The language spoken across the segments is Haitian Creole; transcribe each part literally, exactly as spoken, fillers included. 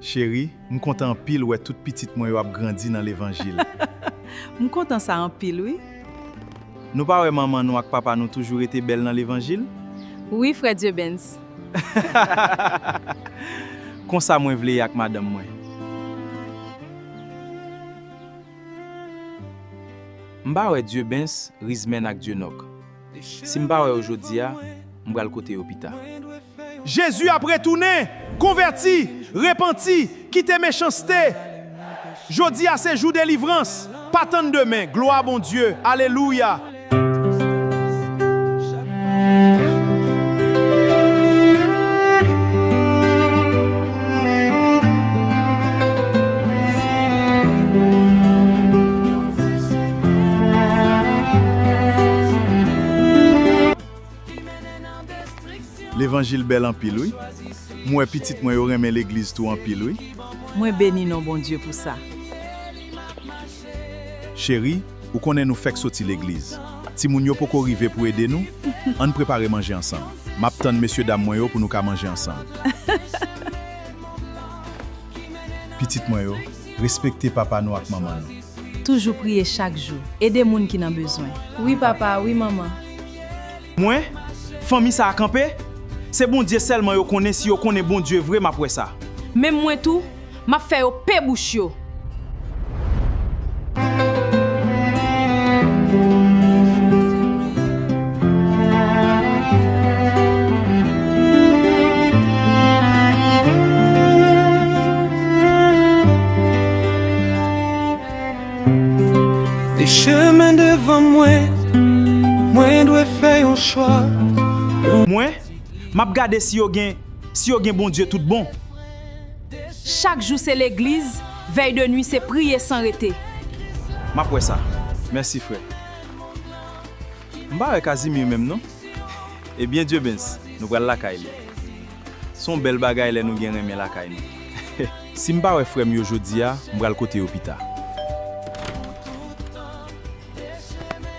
Cheri, m kontan anpil wè tout pitit mwen yo ap grandi nan levanjil. M kontan sa anpil, wi. Nou pa wè manman nou ak papa nou toujou rete bèl nan levanjil? Wi, frè Diebens. Konsa mwen vle ye ak madanm mwen. M pa wè Diebens, Rizmèn ak Dienòk. Si m pa wè yo jodi a, m pral kote yo pita. Jezi ap retounen! Konvèti! Repanti! Kite mechanste! Jodi a se jou delivrans! Pa tann demen! Glwa Bondye! Alelouya! Levanjil bèl anpil, wi. M wè pitit mwen yo renmen legliz tou anpil, wi. Mwen beni non Bondye pou sa. Cheri, ou konnen nou fèk soti legliz. Timoun yo poko rive pou ede nou. Ann prepare manje ansanm. M ap tann mesye dam mwen yo pou nou ka manje ansanm. Pitit mwen yo, respekte papa nou ak manman nou. Toujou priye chak jou. Ede moun ki nan bezwen. Wi papa, wi manman. Mwen, fanmi sa a kanpe? Se Bondye sèlman yo konnen, si yo konnen Bondye vre, m ap wè sa. Menm mwen tou, m ap fè yo pe bouch yo. De chemen devan mwen, mwen dwe fè yon chwa. Mwen, m ap gade si yo gen, si yo gen Bondye tout bon. Chak jou se legliz, vèy de nwi se priye san rete. M ap wè sa. Mèsi, frè. M pa wè Casimir menm, non. Ebyen, Diebens, nou pral lakay li. Se yon bèl bagay lè nou gen renmen lakay nou. Si m pa wè frè m yo jodi a, m pral kote yo pita.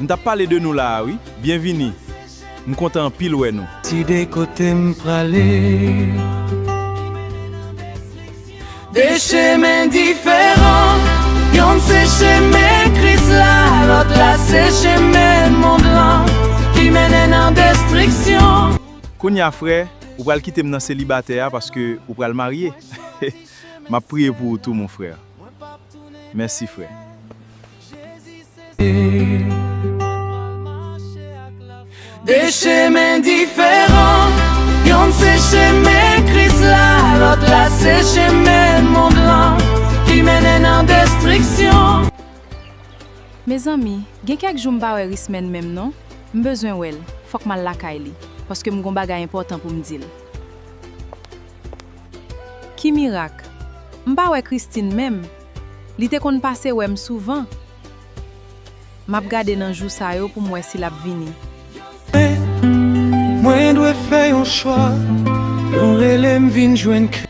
M t ap pale de nou la a, wi. Byenvini. M kontan anpil wè nou. Deside kote m prale. De chemen diferan. Yonn se chemen Kris la, lòt la se chemen mond lan ki mennen nan destriksyon. Kounye a, frè, ou pral kite m nan selibatè a paske ou pral marye. M ap priye pou ou tou, mon frè. Mèsi, frè. De chemen diferan. Yonn se chemen Kris la, lòt la se chemen mond lan ki mennen nan destriksyon. Mezanmi, gen kèk jou m pa wè Rismèn menm non. M bezwen wè l. Fòk m al lakay li, paske m gon bagay enpòtan pou m di l. Ki mirak! M pa wè Christine menm. Li te konn pase wè m souvan. M ap gade nan jou sa yo pou m wè si l ap vini. Mwen dwe fè yon chwa. Yon rele m vin jwenn Kris.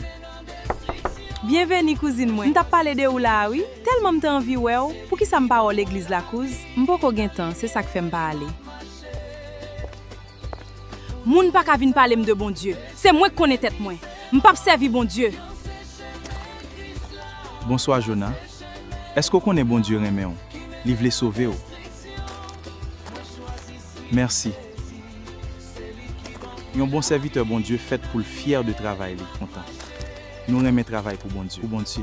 Byenveni, kouzin mwen. M t ap pale de ou la a, wi. Tèlman m te anvi wè w. Poukisa m pa wè w legliz la, kouz? M poko gen tan, se sa k fè m pa ale. Moun pa ka vin pale m de Bondye. Se mwen k konnen tèt mwen. M p ap sèvi Bondye. Bonswa, Jona. Èske w konnen Bondye renmen w? Li vle sove w. Mèsi. Yon bon sèvitè Bondye fèt pou l fyè de travay li, kontan. Nou renmen travay pou Bondye, pou Bondye.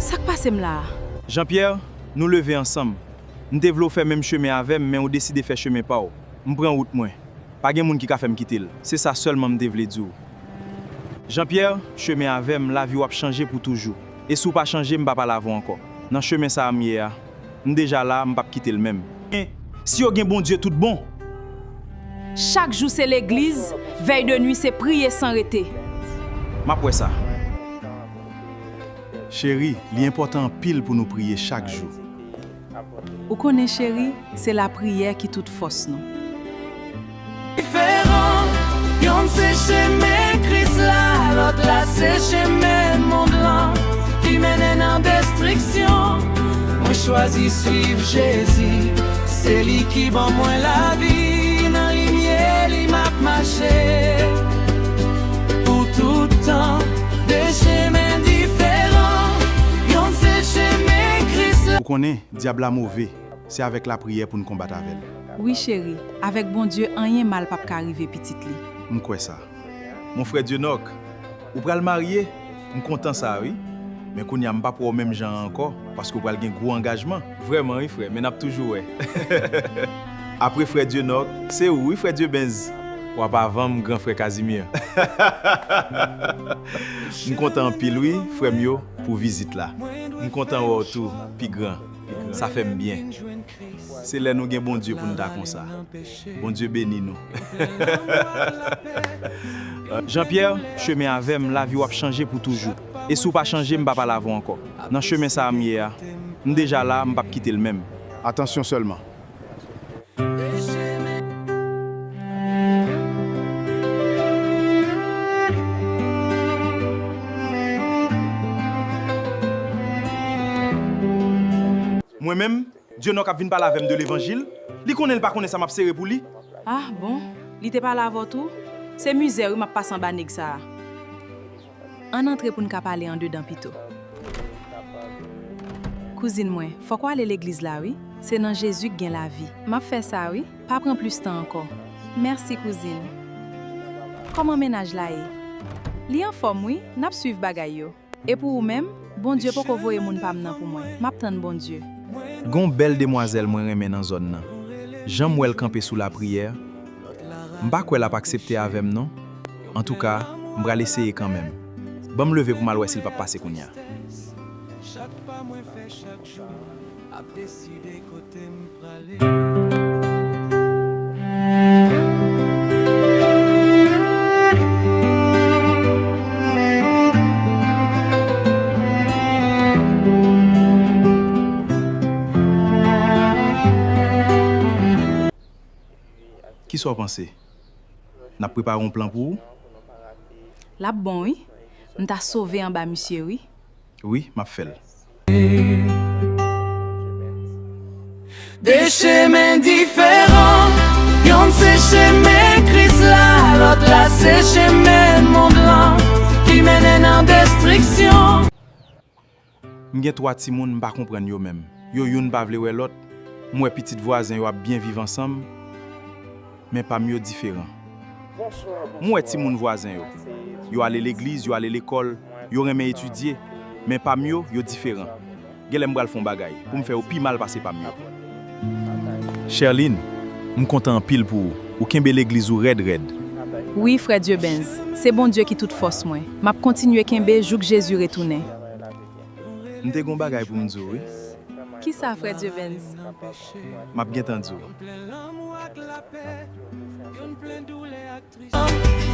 Sa k pase m la a? Jean-Pierre, nou leve ansanm. M te vle w fè menm chemen avè m, men ou deside fè chemen pa w. M pran wout mwen. Pa gen moun ki ka fè m kite l. Se sa sèlman m te vle di w. Jean-Pierre, chemen avè m, lavi w ap chanje pou toujou. E si w pa chanje, m p ap pale avè w ankò. Nan chemen sa a m ye a, m deja la, m p ap kite l menm. Men, si yo gen Bondye tout bon. Chak jou se legliz, vèy de nwi se priye san rete. M ap wè sa. Cheri, li enpòtan anpil pou nou priye chak jou. Ou konnen, cheri, se lapriyè ki tout fòs nou. Diferan, yonn se chemen Kris la, lòt la se chemen mond lan ki mennen nan destriksyon. Mwen chwazi swiv Jezi, se li ki ban mwen lavi, nan limyè li m ap mache pou tout De chemen diferan, yonn se chemen Kris la. Ou konnen, dyab la move, se avèk lapriyè pou n konbat avè l. Wi, cheri, avèk Bondye, anyen mal p ap ka rive pitit li. M kwè sa. Mon frè Dyenòk, ou pral marye? M kontan sa, wi. Men kounye a, m p ap wè w menm jan an ankò, paske w pral gen gwo angajman. Vrèman, wi, frè, men n ap toujou wè. Apre frè Dyenòk, se ou, wi, frè Dyebenz. W ap avan m, gran frè Kazimir. M kontan anpil, wi, frè m yo, pou vizit la. M kontan wè w tou, pi gran. Sa fè m byen. Se lè nou gen Bondye pou n ta konsa. Bondye beni nou. Jean Pierre, chemen avè m, lavi w ap chanje pou toujou. E si w pa chanje, m pa pale avè w ankò. Nan chemen sa a m ye a, m deja la, m p ap kite l menm. Atansyon sèlman. Mwen menm, Dyenòk ap vin pale avè m de levanjil, li konnen l pa konnen sa m ap sere pou li. Ah, bon? Li te pale avè w tou? Se mizè, wi, m ap pase anba nèg sa a. Ann antre pou n ka pale andedan pito. Kouzin mwen, fòk w ale legliz la, wi. Se nan Jezi k gen lavi. M ap fè sa, wi. Pa pran plis tan ankò. Mèsi, kouzin. Kòman mennaj la ye? Li anfòm, wi. N ap swiv bagay yo. E pou ou menm, Bondye poko voye moun pa m nan pou mwen. M ap tann Bondye. Gon bèl demwazèl mwen renmen nan zòn nan. Jan m wè l kanpe sou lapriyè, m pa kwè l ap aksepte avè m non. Antouka, m pral eseye kanmenm. Ban m leve pou m al wè si l p ap pase kounye a. Chak pa mwen fè chak jou ap deside kote m prale. Kisa w panse? N ap prepare yon plan pou ou? L ap bon, wi. M ta sove anba misye, wi. Wi, m ap fè l. De chemen diferan, yonn se chemen Kris la, lòt la se chemen mond lan, ki mennen nan destriksyon. M gen twa timoun, m pa konprann yo menm. Yo youn pa vle wè lòt. M wè pitit vwazen yo ap byen viv ansanm, men pa m yo diferan. M wè timoun vwazen yo. Yo ale legliz, yo ale lekòl, yo renmen etidye, men pa m yo, yo diferan. Genlè m pral fè yon bagay pou m fè yo pi mal pase pa m yo. Sherline, m kontan anpil pou ou. Ou kenbe legliz ou rèd rèd. Wi, frè Dyebenz, se Bondye ki tout fòs mwen. M ap kontinye kenbe jouk Jezi retounen. M te gon bagay pou m di w, wi. Kisa, frè Dyebenz? M ap gentan di w.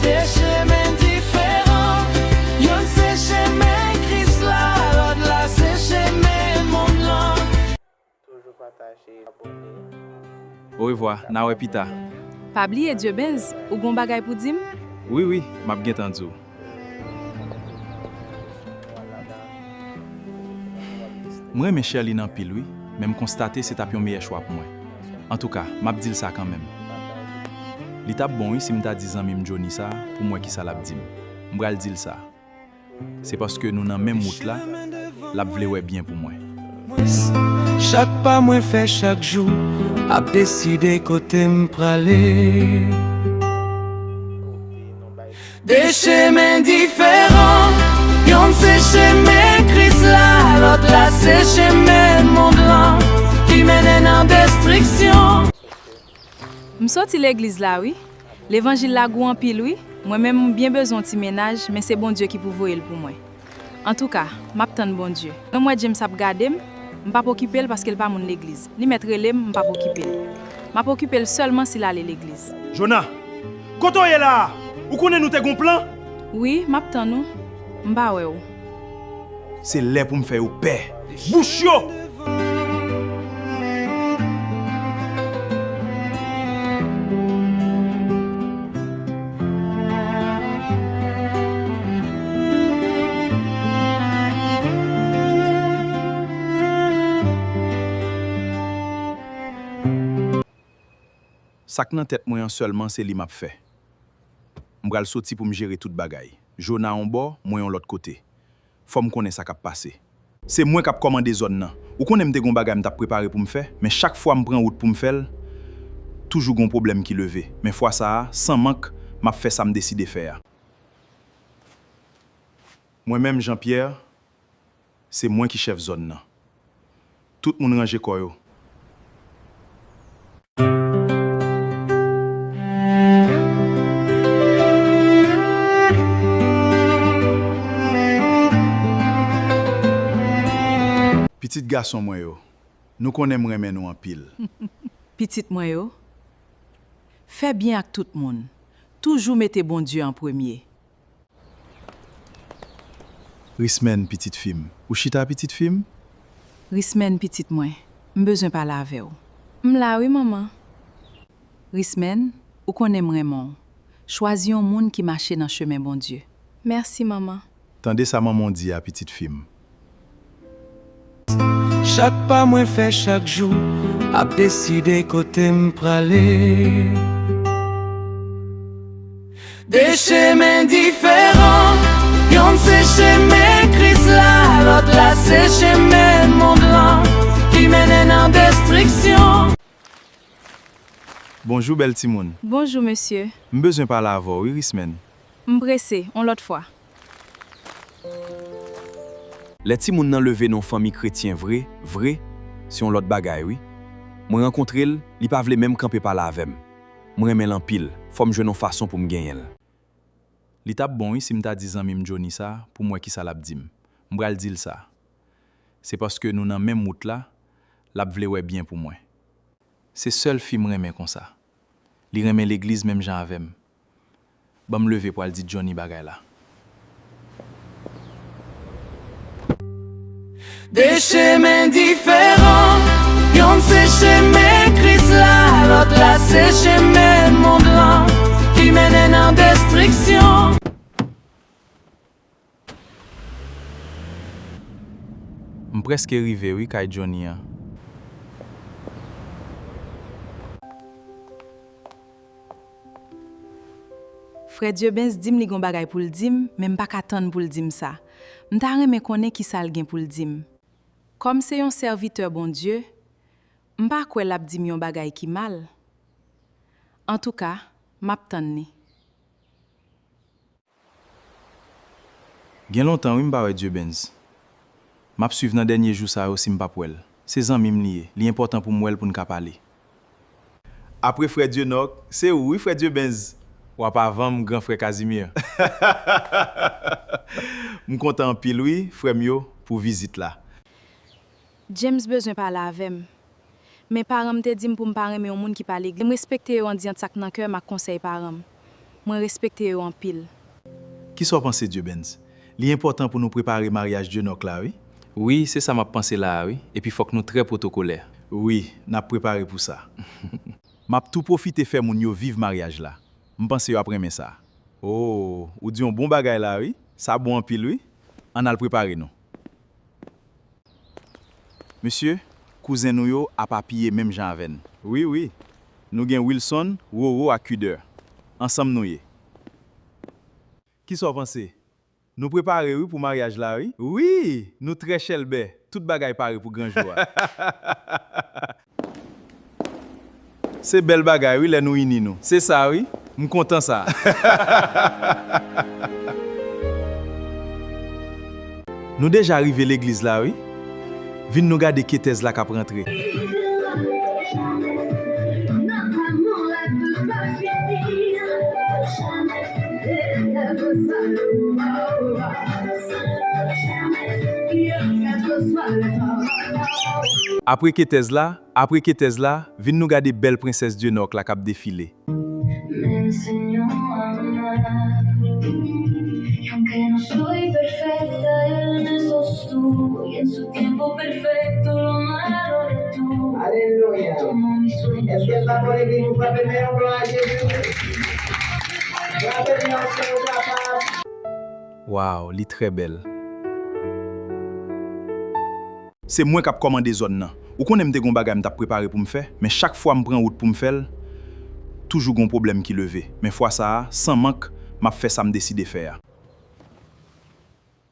De chemen diferan, yonn se chemen Kris la, lòt la se chemen mond lan. Orevwa, n a wè pita. Pa bliye, Dyebenz, ou gon bagay pou di m? Wi, wi, m ap gentan di w. M renmen Sherline anpil, wi, men m konstate se t ap yon meyè chwa pou mwen. Antouka, m ap di l sa kanmenm. Li t ap bon, wi, si m ta di zanmi m Johnny sa pou m wè kisa l ap di m. M pral di l sa. Se paske nou nan menm wout la, l ap vle wè byen pou mwen. Chak pa mwen fè chak jou ap deside kote m prale. De chemen diferan, yonn se chemen Kris la, lòt la se chemen mond lan ki mennen nan destriksyon. M soti legliz la, wi. Levanjil la gou anpil, wi. Mwen menm, m byen bezwen yon ti mennaj, men se Bondye ki pou voye l pou mwen. Antouka, m ap tann Bondye. Lè m wè James ap gade m, m p ap okipe l paske l pa moun legliz. Li mèt rele m, m p ap okipe l. M ap okipe l sèlman si l ale legliz. Jona, kote w ye la a? Ou konnen nou te gon plan? Wi, m ap tann ou. M pa wè w. Se lè pou m fè yo pè. Bouch yo! Sa k nan tèt mwen an sèlman se li m ap fè. M pral soti pou m jere tout bagay. Jona yon bò, mwen yon lòt kote. Fò m konnen sa k ap pase. Se mwen k ap kòmande zòn nan. Ou konnen m te gen yon bagay m t ap prepare pou m fè, men chak fwa m pran wout pou m fè l, toujou gen yon pwoblèm ki leve. Men fwa sa a, san mank, m ap fè sa m deside fè a. Mwen menm, Jean Pierre, se mwen ki chèf zòn nan. Tout moun ranje kò yo. Pitit gason mwen yo, nou konnen m renmen nou anpil. Pitit mwen yo, fè byen ak tout moun. Toujou mete Bondye an premye. Rismèn, pitit fi m. Ou chita, pitit fi m? Rismèn, pitit mwen, m bezwen pale avè w. M la wi, manman. Rismèn, ou konnen m renmen w. Chwazi yon moun ki mache nan chemen Bondye. Mèsi, manman. Tande sa manman w di a, pitit fi m. Chak pa mwen fè chak jou ap deside kote m prale. De chemen diferan, yonn se chemen Kris la, lòt la se chemen mond lan ki mennen nan destriksyon. Bonjou, bèl timoun. Bonjou, mesye. M bezwen pale avè w, wi, Rismèn. M prese, on lòt fwa. Lè timoun nan leve nan yon fanmi kretyen vre, vre, se yon lòt bagay, wi. Mwen rankontre l, li pa vle menm kanpe pale avè m. Mwen renmen l anpil, fò m jwenn yon fason pou m genyen l. Li t ap bon, wi, si m ta di zanmi m Johnny sa, pou m wè kisa l ap di m. M pral di l sa. Se paske nou nan menm wout la, l ap vle wè byen pou mwen. Se sèl fi m renmen konsa. Li renmen legliz menm jan avè m. Ban m leve pou al di Johnny bagay la. De chemen diferan, yonn se chemen Kris la, lòt la se chemen mond lan ki mennen nan destriksyon. M prèske rive wi kay Johnny an. Frè Dieubenz di m li gon bagay pou l di m, men m pa ka tann pou l di m sa. M ta renmen konnen kisa l gen pou l di m. Kòm se yon sèvitè Bondye, m pa kwè l ap di m yon bagay ki mal. Antouka, m ap tann li. Gen lontan wi m pa wè Dieubenz. M ap swiv nan dènye jou sa yo si m p ap wè l. Se zanmi m li ye, li enpòtan pou m wè l pou n ka pale. Apre frè Dienòk, se ou wi frè Dieubenz. W ap avan m, gran frè Casimir. M kontan anpil wi, frè m yo, pou vizit la. James bezwen pale avè m. Men paran m te di m pou m pa renmen yon moun ki pa legliz. M respekte yo andiyan sa k nan kè m ak konsèy paran m. Mwen respekte yo anpil. Kisa w panse, Dieubenz? Li enpòtan pou nou prepare maryaj Dienòk la, wi. Wi, se sa m ap panse la a, wi. Epi fòk nou trè pwotokolè. Wi, n ap prepare pou sa. M ap tou pwofite fè moun yo viv maryaj la. M panse y ap renmen sa. O, ou di yon bon bagay la, wi. Sa bon anpil, wi. Ann al prepare nou. Mesye, kouzen nou yo ap apiye menm jan avè n. Wi, wi. Nou gen Wilson, Roro ak Kuder. Ansanm nou ye. Kisa w panse? Nou prepare wi pou maryaj la wi. Wi, nou trè chèlbè. Tout bagay pare pou gran jou a. Se bèl bagay wi lè nou ini nou. Se sa wi. M kontan sa. Nou deja rive legliz la wi. Vin nou gade ketèz la k ap rantre. Apre ketèz la, apre ketèz la, vin nou gade bèl prensès Dienòk la k ap defile. Men se yon amar, yon kè nan soy perfecta, el me sostuvo y en su tiempo perfecto lo malo detuvo. Aleluya. Tomó mi sueño. Èske sa konn epi nou frape men yo glwa a Jezi? Frape men yo si nou kapab. Waw, li trè bèl. Se mwen k ap kòmande zòn nan. Ou konnen m te gon bagay m t ap prepare pou m fè, men chak fwa m pran wout pou m fè l, toujou gon pwoblèm ki leve. Men fwa sa a, san mank, m ap fè sa m deside fè a.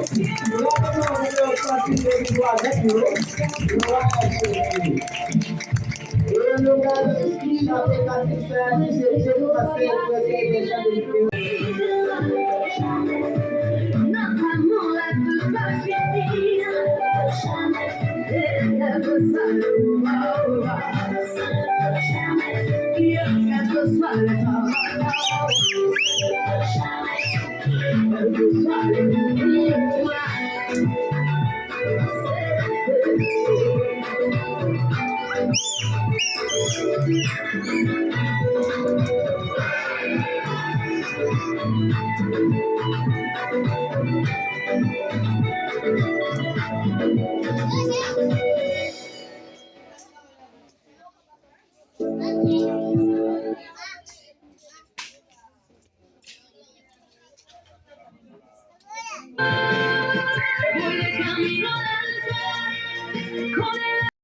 Bravo, nou fè yon pati de nou avèk yo. Nou va aksepte. E nou gade ki chante katik sa a, ki se Dye nou pase, premye de chante.